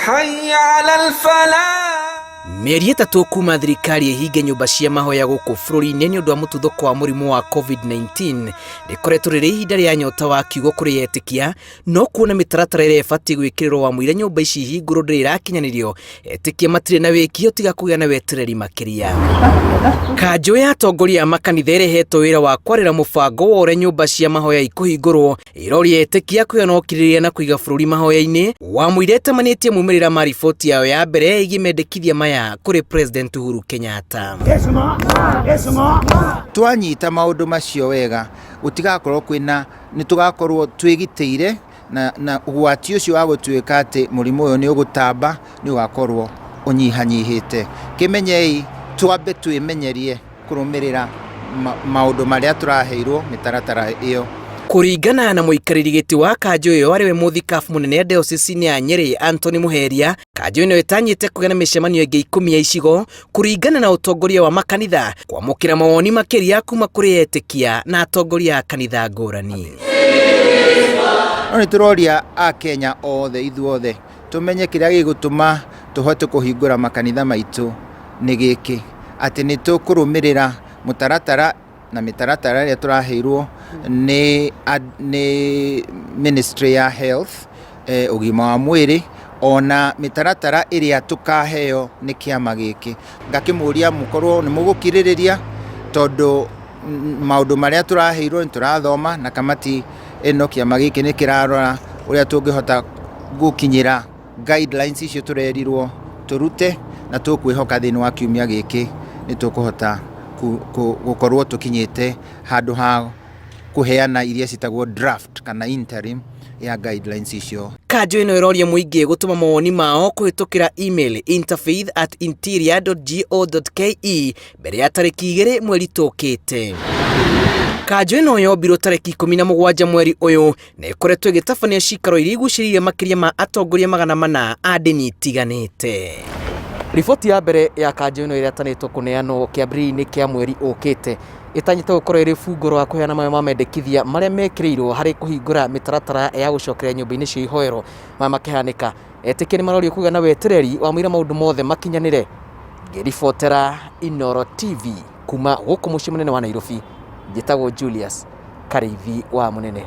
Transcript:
حي على الفلاح. Mĩeri 3 kuma thirikari ĩhinge nyũmba cia mahoya gũkũ bũrũri-inĩ nĩ ũndũ wa mũtuthũko wa mũrimũ wa COVID-19, rĩkoretwo rĩrĩ ihinda rĩa nyota wa kiugo kũrĩ etĩkia, no kuona mĩtaratara ĩrĩa ĩbatiĩ gwĩkĩrĩrwo wa mũira nyũmba ici ihingũrwo ndĩrĩ ĩrakinyanĩrio, etĩkia matirĩ na wĩkio tiga kũgĩa na wetereri makĩria. Kanjũ ya atongoria a makanitha ĩrĩa ĩhetwo wĩra wa kwarĩra mũbango wa ũrĩa nyũmba cia mahoya ikũhingũrwo ĩroria etĩkia kũgĩa na ũkirĩrĩria na kũiga bũrũri mahoya-inĩ wa mũira ĩtamanĩtie maumĩrĩra ma riboti yao ya mbere ĩgiĩ mendekithia maya kũrĩ President Uhuru Kenyatta. Twanyita maũndũ macio wega, gũtigakorwo kwĩna, nĩ tũgakorwo twĩgitĩire na ũgwati ũcio wa gũtuĩka atĩ mũrimũ ũyũ nĩ ũgũtamba nĩ ũgakorwo ũnyihanyihĩte. Kĩmenyei twambe twĩmenyerie kũrũmĩrĩra maũndũ marĩa tũraheirwo mĩtaratara ĩyo. Kũringana na mũikarĩri gĩtĩ wa kanjũ ĩyo arĩwe mũthikabu mũnene diocese ya Nyeri Anthony Muheria, kanjũ ĩno ĩtanyĩte kũgĩa na mĩcemanio ĩngĩ 10 ya icigo kũringana na ũtongoria wa makanitha kwamũkĩra mawoni makĩria kuma kũrĩ etĩkia na atongoria a kanitha ngũrani. No nĩ tũroria Akenya othe ithuothe tũmenye kĩrĩa gĩgũtũma tũhote kũhingũra makanitha maitũ nĩ gĩkĩ, atĩ nĩ tũkũrũmĩrĩra mũtaratara na mĩtaratara ĩrĩa tũraheirwo nĩ Ministry ya Health, ũgima wa mwĩrĩ, ona mĩtaratara ĩrĩa tũkaheo nĩ kĩama gĩkĩ. Ngakĩmũria mũkorwo nĩ mũgũkirĩrĩria tondũ maũndũ marĩa tũraheirwo nĩ tũrathoma, na kamati ĩno kĩama gĩkĩ nĩ kĩrarora ũrĩa tũngĩhota gũkinyĩra guidelines icio tũrerirwo tũrute, na tũkwĩhoka thĩinĩ wa kiumia gĩkĩ nĩ tũkũhota gũkorwo tũkinyĩte handũ ha kũheana iria citagwo draft kana interim ya guidelines icio. Kanjũ ĩno ĩroria mũingĩ gũtũma mawoni mao kũhĩtũkĩra email interfaith@interior.go.ke mbere ya tarĩki 2 mweri tũkĩte. Kanjũ ĩno yombirwo tarĩki 17 mweri ũyũ na ĩkoretwo ĩgĩtabania cikaro iria igucĩrĩirie makĩria ma atongoria 400 a ndini itiganĩte. Riboti ya mbere ya kanjũ ĩno ĩrĩa ĩtanĩtwo kũneanwo kĩambĩrĩria-inĩ kĩa mweri ũkĩte ĩtanyĩte gũkorwo ĩrĩ bungo rwa kũheana mamwe ma mendekithia marĩa mekĩrĩirwo harĩ kũhingũra mĩtaratara ya gũcokereria nyũmba-inĩ cia ihoero maya makĩhanĩka. Etĩkia nĩ marorio kũgĩa na wetereri wa mũira maũndũ mothe makinyanĩre. Ngĩribotera Inooro TV kuma gũkũ mũciĩ mũnene wa Nairobi, njĩtagwo Julius Karĩithi wa Mũnene.